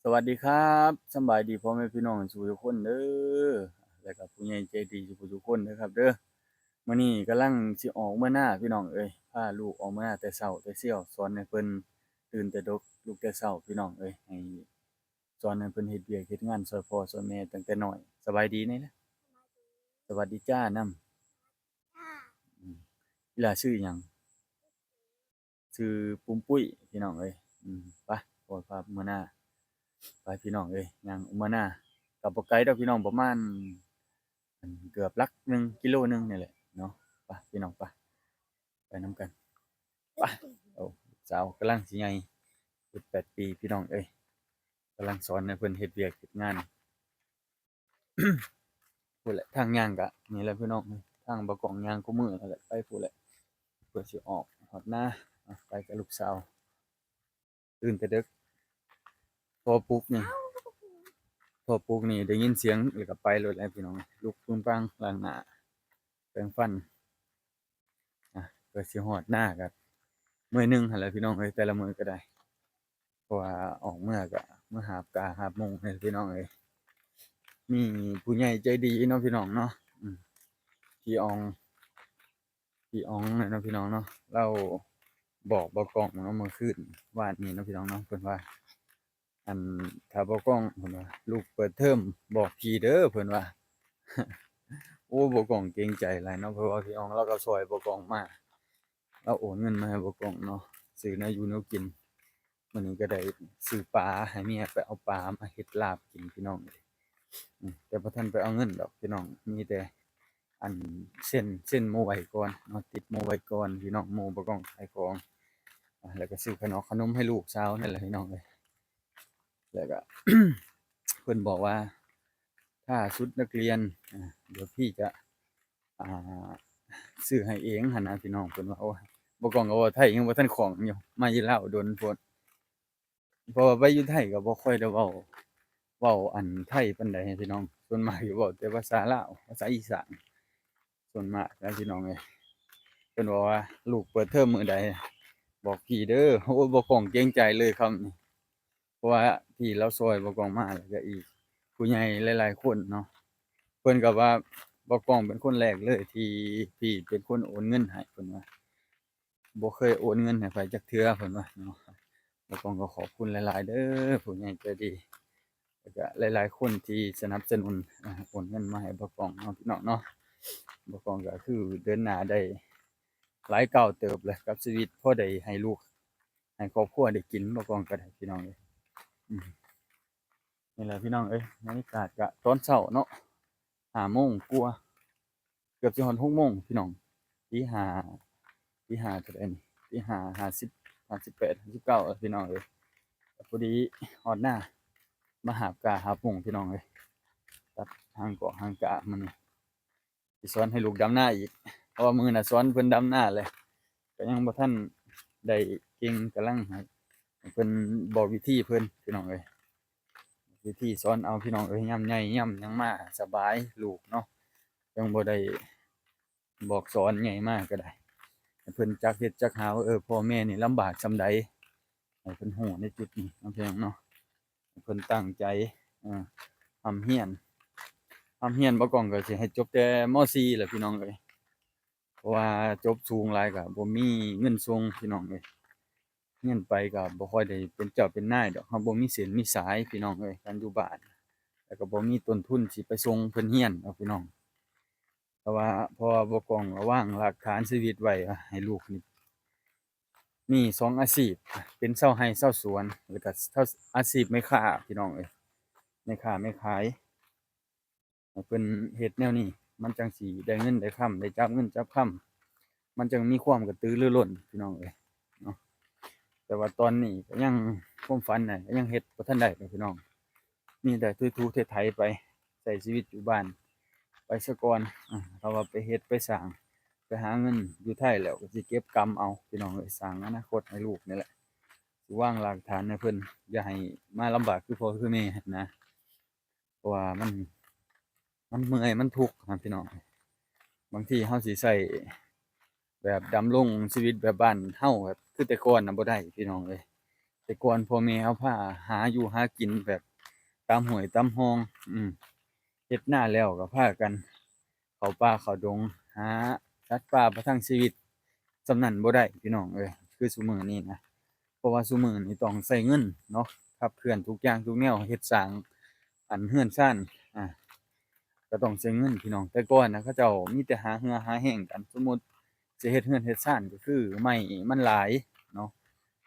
ສະຫວັດດີຄັບ ສຳບາຍດີພໍ່ແມ່ພີ່ນ້ອງສູ່ທຸກຄົນເດີ ແລະກະຜູ້ໃຫຍ່ໃຈດີສູ່ທຸກຄົນເດີຄັບເດີ. ມື້ນີ້ກຳລັງຊິອອກເມືອນາພີ່ນ້ອງເອີຍ ພາລູກອອກເມືອນາແຕ່ເຊົ້າແຕ່ຊຽວ ສອນໃຫ້ເພິ່ນຕື່ນແຕ່ດົກ ລຸກແຕ່ເຊົ້າພີ່ນ້ອງເອີຍ ໃຫ້ ສອນໃຫ້ເພິ່ນເຮັດວຽກເຮັດງານຊ່ອຍພໍ່ຊ່ອຍແມ່ຕັ້ງແຕ່ນ້ອຍ. ສະບາຍດີແດ່ລະ ສະຫວັດດີຈ້ານຳ. ອີ່ຫຼ້າຊື່ຫຍັງ? ຊື່ປຸ້ມປຸ້ຍພີ່ນ້ອງເອີຍ. ອືມ ໄປ ໂອ້ຍ ພາເມືອນາ ໄປພີ່ນ້ອງເອີຍ ຍ່າງເມືອນາ ກະບໍ່ໄກດອກພີ່ນ້ອງ ປະມານ ອັນ ເກືອບຫຼັກໜຶ່ງ ກິໂລໜຶ່ງນີ້ແຫຼະເນາະ. ໄປພີ່ນ້ອງ ໄປ ໄປນຳກັນ ໄປ. ໂອ້ ລູກສາວກຳລັງຊິໃຫຍ່ ເຈັດແປດປີພີ່ນ້ອງເອີຍ ກຳລັງສອນໃຫ້ເພິ່ນເຮັດວຽກເຮັດງານ. ພຸ້ນແຫຼະ ທາງຍ່າງກະນີ້ແຫຼະພີ່ນ້ອງ ທາງບ່າວກ້ອງຍ່າງຄູ່ມື້ຫັ້ນແຫຼະ ໄປພຸ້ນແຫຼະ ເພື່ອຊິອອກຮອດນາ ໄປກັບລູກສາວ ຕື່ນແຕ່ເດິກ ພໍປຸກນີ້ ພໍປຸກນີ້ໄດ້ຍິນສຽງແລ້ວກະໄປໂລດແຫຼະພີ່ນ້ອງ ລຸກປຶ້ງປັງ ລ້າງໜ້າ ແປງຟັນ ອາ ກວ່າຊິຮອດນາກະເມື່ອຍໜຶ່ງຫັ້ນແຫຼະພີ່ນ້ອງເອີຍ ແຕ່ລະມື້ກະໄດ້ ເພາະວ່າອອກເມືອກະເມືອຫາບກາຫາບໝູ່ເດ້ພີ່ນ້ອງເອີຍ. ມີຜູ້ໃຫຍ່ໃຈດີເນາະພີ່ນ້ອງເນາະ ອືມ ພີ່ອອງ ພີ່ອອງເນາະພີ່ນ້ອງເນາະ ລາວບອກບ່າວກ້ອງເນາະ ເມື່ອຄືນວານນີ້ເນາະພີ່ນ້ອງເນາະ ເພິ່ນວ່າ ອັນ ຖ້າບ່າວກ້ອງ ເພິ່ນວ່າ ລູກເປີດເທີມບອກພີ່ເດີ ເພິ່ນວ່າ. ໂອ້ ບ່າວກ້ອງເກງໃຈຫຼາຍເນາະ ເພາະວ່າພີ່ອອງລາວກະຊ່ອຍບ່າວກ້ອງມາ ລາວໂອນເງິນມາໃຫ້ບ່າວກ້ອງເນາະ ຊື້ແນວຢູ່ແນວກິນ. ມື້ນີ້ກະໄດ້ຊື້ປາໃຫ້ເມຍ ໄປເອົາປາມາເຮັດລາບກິນພີ່ນ້ອງເອີຍ. ອືມ ແຕ່ບໍ່ທັນໄປເອົາເງິນດອກພີ່ນ້ອງ ມີແຕ່ ອັນ ເຊັນ ເຊັນໂມໄວ້ກ່ອນເນາະ ຕິດໂມໄວ້ກ່ອນພີ່ນ້ອງ ໂມບ່າວກ້ອງຂາຍຂອງ ອາ ແລ້ວກະຊື້ຂະໜອກຂະໜົມໃຫ້ລູກສາວນັ້ນແຫຼະພີ່ນ້ອງເອີຍ. ແລ້ວກະ ເພິ່ນບອກວ່າ ຖ້າຊຸດນັກຮຽນ ອາ ດຽວພີ່ຈະ ອ່າ ຊື້ໃຫ້ເອງຫັ້ນນະພີ່ນ້ອງ ເພິ່ນວ່າ. ໂອ້ຍ ບ່າວກ້ອງກະເວົ້າໄທຍັງບໍ່ທັນຄ່ອງຢູ່ ມາຢູ່ລາວດົນໂພດ ເພາະວ່າໄປຢູ່ໄທກະບໍ່ຄ່ອຍໄດ້ເວົ້າ ເວົ້າອັນໄທປານໃດພີ່ນ້ອງ ສ່ວນມາກຊິເວົ້າແຕ່ພາສາລາວ ພາສາອີສານ ສ່ວນມາກນະພີ່ນ້ອງເອີຍ. ເພິ່ນບອກວ່າ ລູກເປີດເທີມມື້ໃດບອກພີ່ເດີ. ໂອ້ຍ ບ່າວກ້ອງເກງໃຈເລີຍຄຳນີ້ ເພາະວ່າທີ່ລາວຊ່ອຍບ່າວກ້ອງມາ ແລ້ວກະອີກຜູ້ໃຫຍ່ຫຼາຍໆຄົນເນາະ ເພິ່ນກະວ່າບ່າວກ້ອງເປັນຄົນແລກເລີຍທີ່ ທີ່ເປັນຄົນໂອນເງິນໃຫ້ ເພິ່ນວ່າ ບໍ່ເຄີຍໂອນເງິນໃຫ້ໃຜຈັກເທື່ອ ເພິ່ນວ່າເນາະ. ບ່າວກ້ອງກະຂອບຄຸນຫຼາຍໆເດີ ຜູ້ໃຫຍ່ໃຈດີ ແລ້ວກະຫຼາຍໆຄົນທີ່ສະໜັບສະໜູນ ອາ ໂອນເງິນມາໃຫ້ບ່າວກ້ອງເນາະພີ່ນ້ອງເນາະ. ບ່າວກ້ອງກະຄືເດີນໜ້າໄດ້ຫຼາຍກ້າວເຕີບແລ້ວກັບຊີວິດ ພໍໄດ້ໃຫ້ລູກ ໃຫ້ຄອບຄົວໄດ້ກິນ ບ່າວກ້ອງກະໄດ້ພີ່ນ້ອງເອີຍ. ອືມ ນີ້ແຫຼະພີ່ນ້ອງເອີຍ ບັນຍາກາດກະຕອນເຊົ້າເນາະ ຫ້າໂມງກວ່າ ເກືອບຊິຮອດຫົກໂມງພີ່ນ້ອງ ຕີຫ້າ ຕີຫ້າເທົ່າໃດນີ້ ຕີຫ້າຫ້າສິບ ຫ້າສິບແປດ ຫ້າສິບເກົ້າພີ່ນ້ອງເອີຍ. ພໍດີຮອດນາ ມາຫາບກ້າຫາບໝູ່ພີ່ນ້ອງເອີຍ ຕັດຫາງກອກຫາງກ້າມື້ນີ້ ຊິສອນໃຫ້ລູກດຳນາອີກ ເພາະວ່າມື້ນະສອນເພິ່ນດຳນາແຫຼະ ກະຍັງບໍ່ທັນໄດ້ເກັ່ງ ກຳລັງໃຫ້ ໃຫ້ເພິ່ນບອກວິທີເພິ່ນພີ່ນ້ອງເອີຍ ວິທີສອນເອົາພີ່ນ້ອງເອີຍ. ຍາມໃຫຍ່ຍາມຫຍັງມາສະບາຍລູກເນາະ ຍັງບໍ່ໄດ້ບອກສອນ ໃຫຍ່ມາກະໄດ້ ໃຫ້ເພິ່ນຈັກເຮັດຈັກຫາວ່າ ເອີ ພໍ່ແມ່ນີ້ລຳບາກສ່ຳໃດ ໃຫ້ເພິ່ນຮູ້ໃນຈຸດນີ້ເນາະພີ່ນ້ອງເນາະ ໃຫ້ເພິ່ນຕັ້ງໃຈ ເອີ ຮ່ຳຮຽນ ຮ່ຳຮຽນ ບ່າວກ້ອງກະຊິໃຫ້ຈົບແຕ່ ມໍສີ່ ແຫຼະພີ່ນ້ອງເອີຍ. ເພາະວ່າຈົບສູງຫຼາຍກະບໍ່ມີເງິນສົ່ງພີ່ນ້ອງເອີຍ ຮຽນໄປກະບໍ່ຄ່ອຍໄດ້ເປັນເຈົ້າເປັນນາຍດອກ ເຮົາບໍ່ມີເສັ້ນມີສາຍພີ່ນ້ອງເອີຍ ການຢູ່ບ້ານ ແລ້ວກະບໍ່ມີຕົ້ນທຶນຊິໄປສົ່ງເພິ່ນຮຽນເນາະພີ່ນ້ອງ. ເພາະວ່າ ເພາະວ່າບ່າວກ້ອງວາງລາກຖານຊີວິດໄວ້ໃຫ້ລູກນີ້ ມີສອງອາຊີບ ເປັນຊາວໄຮ່ຊາວສວນ ແລ້ວກະອາຊີບແມ່ຄ້າພີ່ນ້ອງເອີຍ ແມ່ຄ້າແມ່ຂາຍ ໃຫ້ເພິ່ນເຮັດແນວນີ້ ມັນຈັ່ງຊິໄດ້ເງິນໄດ້ຄຳ ໄດ້ຈັບເງິນຈັບຄຳ ມັນຈັ່ງມີຄວາມກະຕືລືລົ້ນພີ່ນ້ອງເອີຍເນາະ. ແຕ່ວ່າຕອນນີ້ກະຍັງ ຄວາມຝັນນະ ກະຍັງເຮັດບໍ່ທັນໄດ້ດອກພີ່ນ້ອງ ມີແຕ່ຖູໆໄຖໆໄປ ໃຊ້ຊີວິດຢູ່ບ້ານໄປສາກ່ອນ. ອາ ຖ້າວ່າໄປເຮັດໄປສ້າງ ໄປຫາເງິນຢູ່ໄທແລ້ວກະຊິເກັບກຳເອົາພີ່ນ້ອງເອີຍ ສ້າງອະນາຄົດໃຫ້ລູກນີ້ແຫຼະ ຊິວາງລາກຖານໃຫ້ເພິ່ນ ຢ່າໃຫ້ມາລຳບາກຄືພໍ່ຄືແມ່ຫັ້ນນະ. ເພາະວ່າມັນ ມັນເມື່ອຍມັນທຸກຫັ້ນພີ່ນ້ອງ ບາງທີເຮົາຊິໃຊ້ແບບດຳລົງຊີວິດແບບບ້ານເຮົາ ແບບຄືແຕ່ກ່ອນນະບໍ່ໄດ້ພີ່ນ້ອງເອີຍ. ຕ່ກ່ອນພໍ່ແມ່ເຮົາພາຫາຢູ່ຫາກິນແບບຕາມຫ້ວຍຕາມຮ່ອງ ອືມ ເຮັດນາແລ້ວກໍພາກັນເຂົ້າປ່າເຂົ້າດົງ ຫາສັດປ່າປະທັງຊີວິດ ສ່ຳນັ້ນບໍ່ໄດ້ພີ່ນ້ອງເອີຍ ຄືຊຸມື້ນີ້ນະ ເພາະວ່າຊຸມື້ນີ້ຕ້ອງໃຊ້ເງິນເນາະ ຂັບເຄື່ອນທຸກຢ່າງທຸກແນວ ເຮັດສ້າງອັນເຮືອນຊານ ອາ ກໍຕ້ອງໃຊ້ເງິນພີ່ນ້ອງ. ແຕ່ກ່ອນນະ ເຂົາເຈົ້າມີແຕ່ຫາເຫື່ອຫາແຮງກັນ ສົມມຸດຊິເຮັດເຮືອນເຮັດຊານ ກໍຄືໄມ້ມັນຫຼາຍເນາະ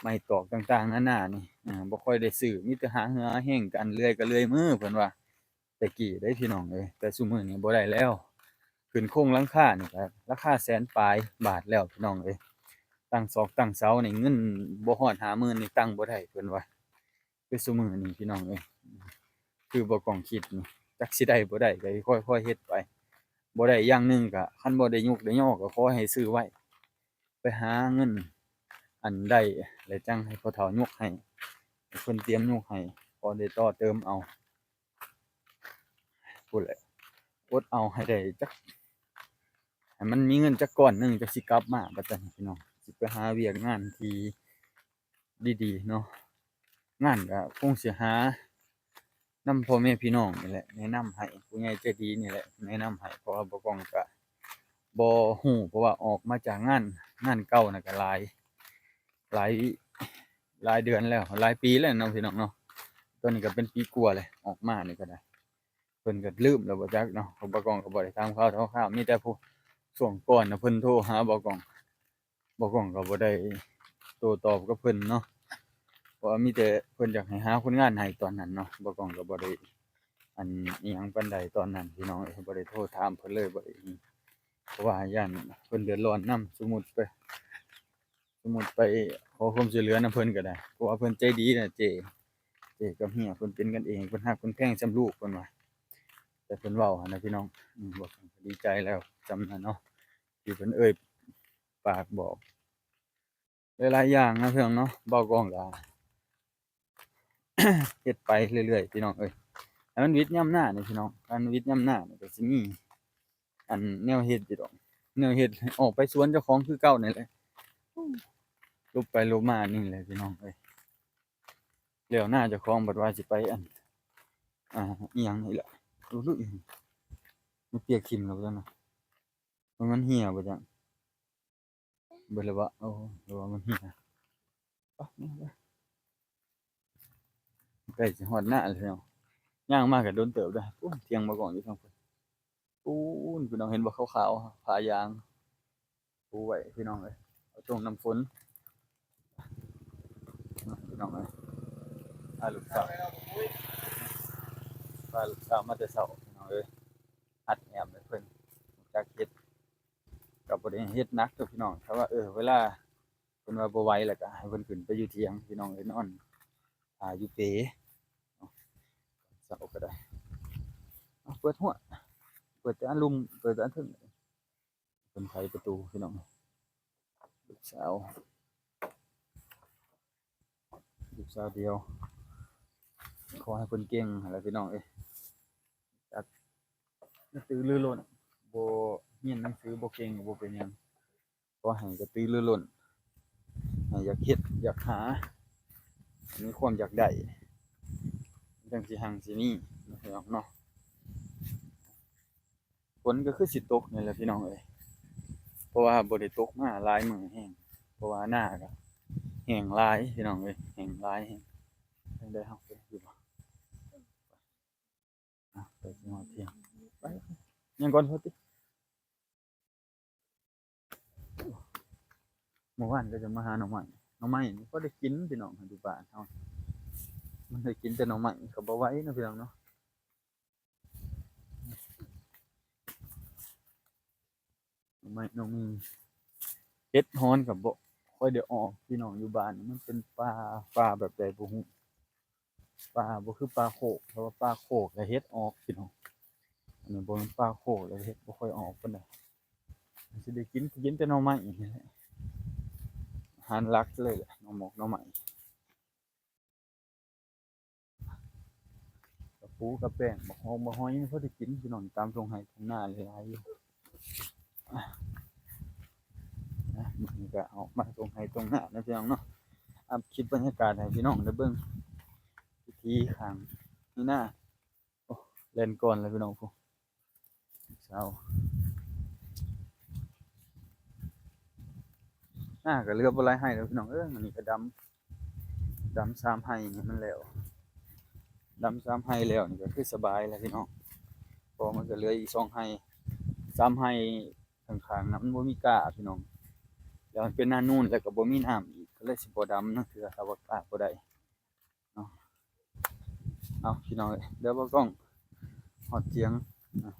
ໄມ້ຕອກຕ່າງໆນານານີ້ ອາ ບໍ່ຄ່ອຍໄດ້ຊື້ ມີແຕ່ຫາເຫື່ອຫາແຮງກັນ ເລື່ອຍກໍເລື່ອຍມື ເພິ່ນວ່າ ແຕ່ກີ້ເດ້ພີ່ນ້ອງເອີຍ ແຕ່ຊຸມື້ນີ້ບໍ່ໄດ້ແລ້ວ ຂຶ້ນໂຄງຫຼັງຄານີ້ກໍລາຄາແສນປາຍບາດແລ້ວພີ່ນ້ອງເອີຍ ຕັ້ງສອກຕັ້ງເສົານີ້ເງິນບໍ່ຮອດຫ້າໝື່ນນີ້ຕັ້ງບໍ່ໄດ້ ເພິ່ນວ່າ ຄືຊຸມື້ນີ້ພີ່ນ້ອງເອີຍ ຄືບໍ່ກ້ອງຄິດນີ້ ຈັກຊິໄດ້ບໍ່ໄດ້ກໍຄ່ອຍໆເຮັດໄປ ບໍ່ໄດ້ຢ່າງໜຶ່ງກໍ ຄັນບໍ່ໄດ້ຍຸກໄດ້ຍໍກໍຂໍໃຫ້ຊື້ໄວ້ ໄປຫາເງິນອັນໃດ ແລ້ວຈັ່ງໃຫ້ພໍ່ເຖົ້າຍົກໃຫ້ ໃຫ້ເພິ່ນຕຽມຍົກໃຫ້ ພໍໄດ້ຕໍ່ເຕີມເອົາ ພຸ້ນແຫຼະ ອົດເອົາໃຫ້ໄດ້ຈັກ ໃຫ້ມັນມີເງິນຈັກກ້ອນໜຶ່ງ ຈັ່ງຊິກັບມາ ວ່າຊັ້ນພີ່ນ້ອງ ຊິໄປຫາວຽກງານທີ່ດີໆເນາະ ງານກໍຄົງຊິຫານຳພໍ່ແມ່ພີ່ນ້ອງນີ້ແຫຼະ ແນະນຳໃຫ້ ຜູ້ໃຫຍ່ໃຈດີນີ້ແຫຼະແນະນຳໃຫ້ ເພາະວ່າບ່າວກ້ອງກໍບໍ່ຮູ້ ເພາະວ່າອອກມາຈາກງານ ງານເກົ່ານະກໍຫຼາຍ ຫຼາຍ ຫຼາຍເດືອນແລ້ວ ຫຼາຍປີແລ້ວເນາະພີ່ນ້ອງເນາະ ຕອນນີ້ກໍເປັນປີກວ່າແລ້ວ ອອກມານີ້ກໍໄດ້ ເພິ່ນກໍລືມແລ້ວບໍ່ຈັກເນາະ ເພາະບ່າວກ້ອງກໍບໍ່ໄດ້ຖາມຂ່າວຖາມຄາວ ມີແຕ່ຜູ້ ຊ່ວງກ່ອນນະເພິ່ນໂທຫາບ່າວກ້ອງ ບ່າວກ້ອງກໍບໍ່ໄດ້ໂຕ້ຕອບກັບເພິ່ນເນາະ ເພາະວ່າມີແຕ່ເພິ່ນຢາກໃຫ້ຫາຄົນງານໃຫ້ຕອນນັ້ນເນາະ ບ່າວກ້ອງກໍບໍ່ໄດ້ອັນອີ່ຫຍັງປານໃດຕອນນັ້ນພີ່ນ້ອງເອີຍ ບໍ່ໄດ້ໂທຖາມເພິ່ນເລີຍ ບໍ່ໄດ້ ເພາະວ່າຢ້ານເພິ່ນເດືອດຮ້ອນນຳ ສົມມຸດໄປ ສົມມຸດໄປຂໍຄວາມຊ່ວຍເຫຼືອນຳເພິ່ນກໍໄດ້ ເພາະວ່າເພິ່ນໃຈດີນະ ເຈ້ ເຈ້ກັບເຮຍເພິ່ນເປັນກັນເອງ ເພິ່ນຮັກເພິ່ນແພງສ່ຳລູກ ເພິ່ນວ່າ ແຕ່ເພິ່ນເວົ້າຫັ້ນນະພີ່ນ້ອງ ອືມ ບໍ່ ກໍດີໃຈແລ້ວສ່ຳນັ້ນເນາະ ທີ່ເພິ່ນເອີ່ຍປາກບອກ ຫຼາຍໆຢ່າງນະພີ່ນ້ອງເນາະ ບ່າວກ້ອງກໍເຮັດໄປເລື້ອຍໆ ພີ່ນ້ອງເອີຍ ໃຫ້ມັນຫວິດຍາມໜ້ານີ້ພີ່ນ້ອງ ຄັນຫວິດຍາມໜ້ານີ້ກໍຊິມີ ອັນແນວເຮັດຢູ່ດອກ ແນວເຮັດໃຫ້ອອກໄປສວນເຈົ້າຂອງຄືເກົ່ານີ້ແຫຼະ ຫຼົບໄປຫຼົບມານີ້ແຫຼະພີ່ນ້ອງເອີຍ ແລ້ວນາເຈົ້າຂອງບັດວ່າຊິໄປອັນ ອ່າ ອີ່ຫຍັງນີ້ແຫຼະ ອຸ້ຍ ມັນປຽກຖິ້ມແລ້ວຈັ່ງນະ ມັນ ມັນເຫ່ຍບໍ່ຈັກ ເບິດແລ້ວບໍ່ ໂອ້ ຫຼືວ່າມັນເຫ່ຍ ໄປ ໃກ້ຊິຮອດນາແລ້ວ ຍ່າງມາກໍດົນເຕີບເດີ ໂອ້ ຖຽງບ່າວກ້ອງຢູ່ທາງພຸ້ນ ປູ້ນ ພີ່ນ້ອງເຫັນບໍ່ ຂາວໆ ຜ້າຢາງປູໄວ້ພີ່ນ້ອງເອີຍ ເອົາຕົງນ້ຳຝົນພີ່ນ້ອງເອີຍ ພາລູກສາວ ພາລູກສາວມາແຕ່ເຊົ້າພີ່ນ້ອງເອີຍ ອັດແອມໃຫ້ເພິ່ນ ຮູ້ຈັກເຮັດ ກໍບໍ່ໄດ້ເຮັດໜັກດອກພີ່ນ້ອງ ຖ້າວ່າ ເອີ ເວລາເພິ່ນວ່າບໍ່ໄຫວແລ້ວກໍໃຫ້ເພິ່ນຂຶ້ນໄປຢູ່ຖຽງພີ່ນ້ອງເອີຍ ນອນຖ້າຢູ່ເປ ເຊົ້າກໍໄດ້ ເອົາ ເປີດຫົວ ເປີດແຕ່ອັນລຸ່ມ ເປີດແຕ່ອັນເທິງ ເພິ່ນໄຂປະຕູພີ່ນ້ອງ ລູກສາວ ລູກສາວດຽວ ຂໍໃຫ້ເພິ່ນເກັ່ງຫັ້ນແຫຼະພີ່ນ້ອງເອີຍ ຈັກກະຕືລືລົ້ນ ບໍ່ຮຽນໜັງສືບໍ່ເກັ່ງກໍບໍ່ເປັນຫຍັງ ຂໍໃຫ້ກະຕືລືລົ້ນ ໃຫ້ຢາກເຮັດຢາກຫາ ມີຄວາມຢາກໄດ້ ມັນຈັ່ງຊິຮັ່ງຊິມີເນາະ ພີ່ນ້ອງເນາະ ຝົນກໍຄືຊິຕົກນີ້ແຫຼະພີ່ນ້ອງເອີຍ ເພາະວ່າບໍ່ໄດ້ຕົກມາຫຼາຍມື້ແຮງ ເພາະວ່ານາກໍແຫ້ງຫຼາຍພີ່ນ້ອງເອີຍ ແຫ້ງຫຼາຍແຮງ ຈັ່ງໃດເຮົາໄປຢູ່ບໍ່ ອ່ະ ໄປຊິຮອດທ່ຽງ ໄປ ຍັງກ່ອນພຸ້ນຕິ ເມື່ອວານກໍຈະມາຫາໜໍ່ໄມ້ ໜໍ່ໄມ້ນີ້ພໍໄດ້ກິນພີ່ນ້ອງ ຢູ່ບ້ານເຮົາ ມັນໄດ້ກິນແຕ່ໜໍ່ໄມ້ ກໍບໍ່ໄຫວເນາະພີ່ນ້ອງເນາະ ໜໍ່ໄມ້ໜໍ່ມີ ເຫັດຮອນກໍບໍ່ຄ່ອຍໄດ້ອອກພີ່ນ້ອງ ຢູ່ບ້ານມັນເປັນປ່າ ປ່າແບບໃດບໍ່ຮູ້ ປ່າບໍ່ຄືປ່າໂຄກ ຖ້າວ່າປ່າໂຄກລະເຫັດອອກພີ່ນ້ອງ ອັນນີ້ບໍ່ແມ່ນປ່າໂຄກລະເຫັດບໍ່ຄ່ອຍອອກປານໃດ ຊິໄດ້ກິນ ກິນແຕ່ໜໍ່ໄມ້ນີ້ແຫຼະ ອາຫານຫຼັກເລີຍແຫຼະ ໜໍ່ໝົກໜໍ່ໄມ້ ກະປູກະແປ້ງ ບັກຫອມບັກຫອຍ ພໍໄດ້ກິນພີ່ນ້ອງ ຕາມທົ່ງໄຮ່ທົ່ງນາຫຼາຍໆຢູ່ ອ່ະ ມື້ນີ້ກະອອກມາທົ່ງໄຮ່ທົ່ງນາເນາະພີ່ນ້ອງເນາະ ອັບຄລິບບັນຍາກາດໃຫ້ພີ່ນ້ອງໄດ້ເບິ່ງ ວິຖີຂ້າງນີ້ນາ. ໂອ້ ແລ່ນກ່ອນແລ້ວພີ່ນ້ອງ ຜູ້ສາວ ນາກໍເຫຼືອບໍ່ຫຼາຍໄຮ່ແລ້ວພີ່ນ້ອງເອີຍ. ມື້ນີ້ກໍດຳ ດຳສາມໄຮ່ນີ້ມັນແລ້ວ ດຳສາມໄຮ່ແລ້ວນີ້ກໍຄືສະບາຍແລ້ວພີ່ນ້ອງ ເພາະມັນກໍເຫຼືອອີກສອງໄຮ່ ສາມໄຮ່ຂ້າງໆນະ ມັນບໍ່ມີກ້າພີ່ນ້ອງ ແລ້ວມັນເປັນນານູນ ແລ້ວກໍບໍ່ມີນ້ຳອີກ ກໍເລີຍຊິບໍ່ດຳນະເທື່ອ ຖ້າວ່າກ້າບໍ່ໄດ້ເນາະ. ເອົາ ພີ່ນ້ອງເອີຍ ດຽວບ່າວກ້ອງຮອດຖຽງນະ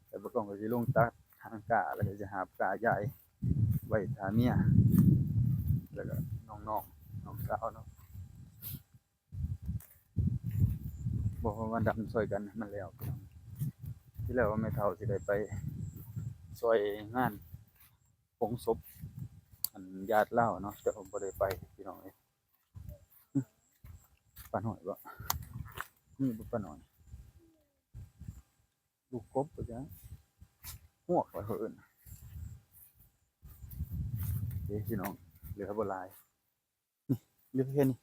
ແລ້ວບ່າວກ້ອງກໍຊິລົງຕັດຫາງກ້າ ແລ້ວກໍຊິຫາບກ້າຢາຍໄວ້ຖ້າເມຍ ແລ້ວກໍນ້ອງໆ ນ້ອງສາວເນາະ. ບໍ່ມາດຳຊ່ອຍກັນໃຫ້ມັນແລ້ວພີ່ນ້ອງ. ທີ່ແລ້ວວ່າແມ່ເຖົ້າຊິໄດ້ໄປຊ່ອຍງານໂພງສົບ ອັນ ຍາດລາວເນາະ ແຕ່ວ່າບໍ່ໄດ້ໄປພີ່ນ້ອງເອີຍ. ປານ້ອຍບໍ່? ມີບໍ່ປານ້ອຍ? ລູກກົບບໍ່ຈັກ ຮວກວ່າເຂົາເອີ້ນ. ເດ້ພີ່ນ້ອງ ເຫຼືອບໍ່ຫຼາຍ ນີ້ ເຫຼືອແຄ່ນີ້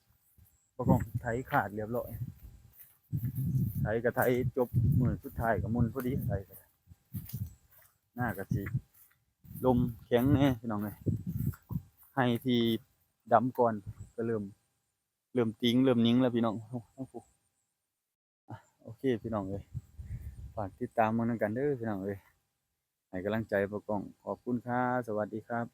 ປະກອງໄຖຂາດລຽບຮ້ອຍ ໄຖກໍໄຖຈົບ ມື້ສຸດທ້າຍກໍໝຸ່ນພໍດີ ໄຖກໍໄດ້. ນາກໍຊິລົມແຂງແດ່ພີ່ນ້ອງເອີຍ ໄຮ່ທີ່ດຳກ່ອນກໍເລີ່ມ ເລີ່ມຕິງ ເລີ່ມຍິງແລ້ວພີ່ນ້ອງ. ໂອ້ ໂອເຄພີ່ນ້ອງເອີຍ ຝາກຕິດຕາມເບິ່ງນຳກັນເດີພີ່ນ້ອງເອີຍ ໃຫ້ກຳລັງໃຈປະກອງ. ຂອບຄຸນຄ່າ ສະຫວັດດີຄັບ.